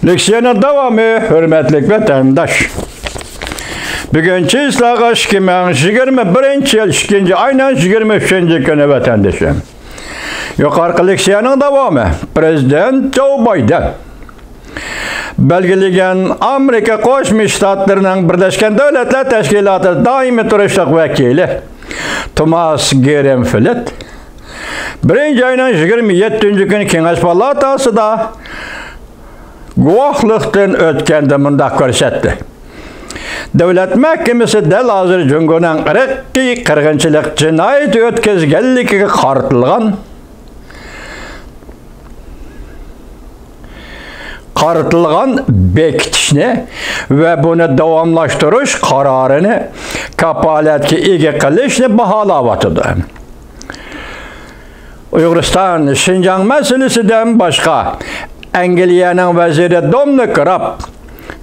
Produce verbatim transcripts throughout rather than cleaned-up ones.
لېكسىيەنىڭ داۋامى، ھۆرمەتلىك ۋەتەنداش. بۈگۈن چىسلاغا ئىككى مىڭ يىگىرمە بىرىنچى يىل ئىككىنچى ئاينىڭ يىگىرمە ئۈچىنچى كۈنى، ۋەتەندىشىم. يۇقىرىقى لېكسىيەنىڭ داۋامى، پىرېزىدېنت جو بايدېن بەلگىلىگەن ئامېرىكا قوشما شتاتلىرىنىڭ بىرلەشكەن دۆلەتلەر تەشكىلاتىدا دائىمىي تۇرۇشلۇق ۋەكىلى توماس گرىنفىلد بىرىنچى ئاينىڭ يىگىرمە يەتتىنچى كۈنى كېڭەش پالاتاسىدا گۇۋاھلىقتىن ئۆتكەندە مۇنداق كۆرسەتتى: دۆلەت مەھكىمىسى دەل ھازىر جۇڭگونىڭ ئىرقىي قىرغىنچىلىق جىنايىتى ئۆتكۈزگەنلىكىگە قارىتىلغان، قارىتىلغان بېكىتىشنى ۋە بۇنى داۋاملاشتۇرۇش قارارىنى كاپالەتكە ئىگە قىلىشنى باھالاۋاتىدۇ. ئۇيغۇرىستان، شىنجاڭ مەسىلىسىدىن باشقا، ئەنگلىيەنىڭ ۋەزىرى دومىنىك راب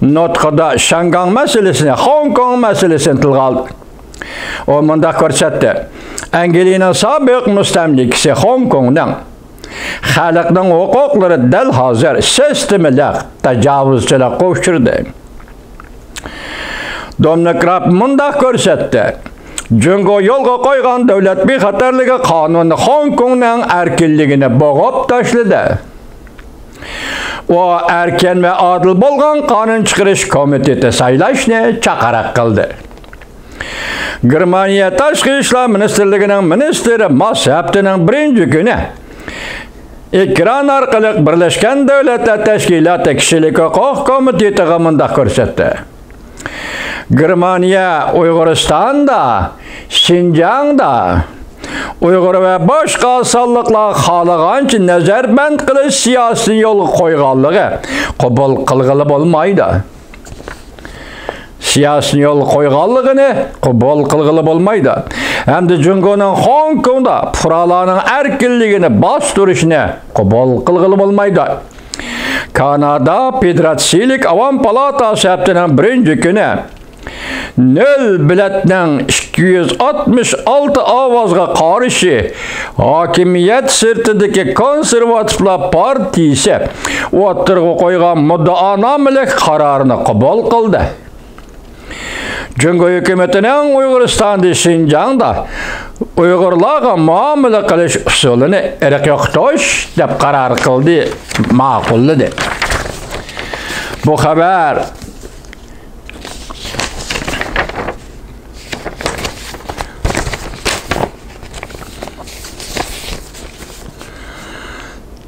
نۇتقىدا شياڭگاڭ مەسىلىسىنى، خوڭكوڭ مەسىلىسىنى تىلغا ئالدى. ئۇ مۇنداق كۆرسەتتى: ئەنگلىيەنىڭ سابىق مۇستەملىكىسى خوڭكوڭنىڭ خەلقنىڭ ھوقۇقلىرى دەل ھازىر سىستېمىلىق تاجاۋۇزچىلىققا ئۇچرىدى. دومىنىك راب مۇنداق كۆرسەتتى: جۇڭگو يولغا قويغان دۆلەت بىخەتەرلىكى قانۇنى خوڭكوڭنىڭ ئەركىنلىكىنى بوغۇپ تاشلىدى. ئۇ ئەركىن ۋە ئادىل بولغان قانۇن چىقىرىش كومىتېتى سايلاشنى چاقىرىق قىلدى. گېرمانىيە تاشقى ئىشلار مىنىستىرلىكىنىڭ مىنىستىرى ماس ھەپتىنىڭ بىرىنچى كۈنى ئېكران ئارقىلىق بىرلەشكەن دۆلەتلەر تەشكىلاتى كىشىلىك ھوقۇق كومىتېتىغا مۇنداق كۆرسەتتى: گېرمانىيە ئۇيغۇرىستاندا، شىنجاڭدا ئۇيغۇر ۋە باشقا ئاز سانلىقلارغا خالىغانچە نەزەربەند قىلىش سىياسىتىنى يولغا قويغانلىقى قوبۇل قىلغىلى بولمايدۇ. سىياسىتىنى يولغا قويغانلىقىنى قوبۇل قىلغىلى بولمايدۇ. ھەمدە جۇڭگونىڭ خوڭكوڭدا پۇقرالارنىڭ ئەركىنلىكىنى باستۇرۇشنى قوبۇل قىلغىلى بولمايدۇ. كانادا فېدېراتسىيىلىك ئاۋام پالاتاسى ھەپتىنىڭ بىرىنچى كۈنى نۆل بېلەتنىڭ ئىككى يۈز ئاتمىش ئالتە ئاۋازغا قارشى ھاكىمىيەت سىرتىدىكى كونسېرۋاتىپلار پارتىيىسى ئوتتۇرىغا قويغان مۇددىئانامىلىك قارارنى قوبۇل قىلدى. جۇڭگو ھۆكۈمىتىنىڭ ئۇيغۇرىستاندا، شىنجاڭدا ئۇيغۇرلارغا مۇئامىلە قىلىش ئۇسۇلىنى ئىرق يوقىتىش دەپ قارار قىلدى، ماقۇللىدى. بۇ خەۋەر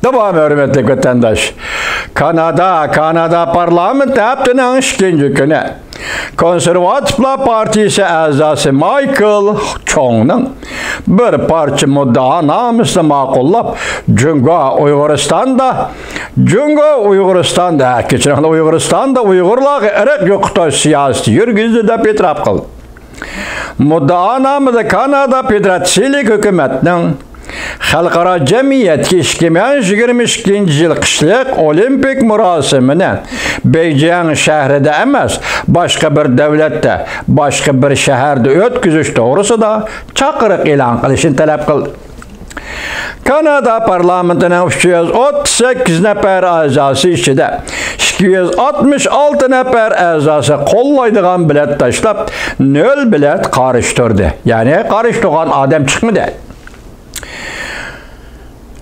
داۋامى، ھۆرمەتلىك ۋەتەنداش. كانادا، كانادا پارلامېنتى ھەپتىنىڭ ئىككىنچى كۈنى كونسېرۋاتىپلار پارتىيىسى ئەزاسى مايكل چوڭنىڭ بىر پارچە مۇددىئانامىسىنى ماقۇللاپ، جۇڭگو ئۇيغۇرىستاندا، جۇڭگو ئۇيغۇرىستاندا، كەچۈرۈڭلار، ئۇيغۇرىستاندا ئۇيغۇرلارغا ئىرق يوقىتىش سىياسىتى يۈرگۈزدى دەپ ئېتىراپ قىلدى. مۇددىئانامىدا كانادا فېدېراتسىيىلىك ھۆكۈمەتنىڭ خەلقئارا جەمئىيەتكە ئىككى مىڭ يىگىرمە ئىككىنچى يىل قىشلىق ئولىمپىك مۇراسىمىنى بېيجىڭ شەھىرىدە ئەمەس، باشقا بىر دۆلەتتە، باشقا بىر شەھەردە ئۆتكۈزۈش توغرىسىدا چاقىرىق ئېلان قىلىشنى تەلەپ قىلدى. كانادا پارلامېنتىنىڭ ئۈچ يۈز ئوتتۇز سەككىز نەپەر ئەزاسى ئىچىدە ئىككى يۈز ئاتمىش ئالتە نەپەر ئەزاسى قوللايدىغان بېلەت تاشلاپ، نۆل بېلەت قارشى تۇردى. يەنى قارشى تۇرغان ئادەم چىقمىدى.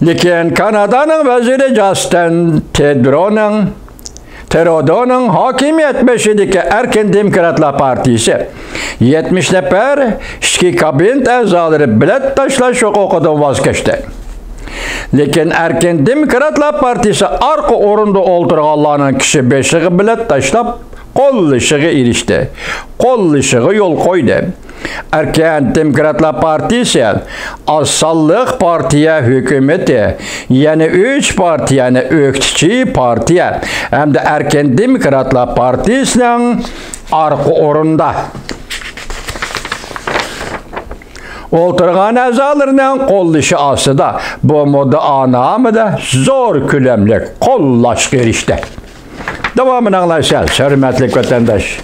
لېكىن كانادانىڭ ۋەزىرى جاستىن تېدرونىڭ ترودونىڭ ھاكىمىيەت بېشىدىكى ئەركىن دېموكراتلار پارتىيىسى يەتمىش نەپەر ئىچكى كابىنېت ئەزالىرى بېلەت تاشلاش ھوقۇقىدىن ۋاز كەچتى. لېكىن ئەركىن دېموكراتلار پارتىيىسى ئارقا ئورۇندا ئولتۇرغانلارنىڭ كىشى بېشىغا بېلەت تاشلاپ، قوللىشىغا ئېرىشتى، قوللىشىغا يول قويدى. ئەركىن دېموكراتلار پارتىيىسى ئاز سانلىق پارتىيە ھۆكۈمىتى، يەنى ئۈچ پارتىيەنى ئۆكتىچى پارتىيە ھەمدە ئەركىن دېموكراتلار پارتىيىسىنىڭ ئارقا ئورۇندا ئولتۇرغان ئەزالىرىنىڭ قوللىشى ئاستىدا بۇ مۇددىئانامىدە زور كۆلەملىك قوللاشقا ئېرىشتى. داۋامىنى ئاڭلايسىز، ھۆرمەتلىك ۋەتەنداش.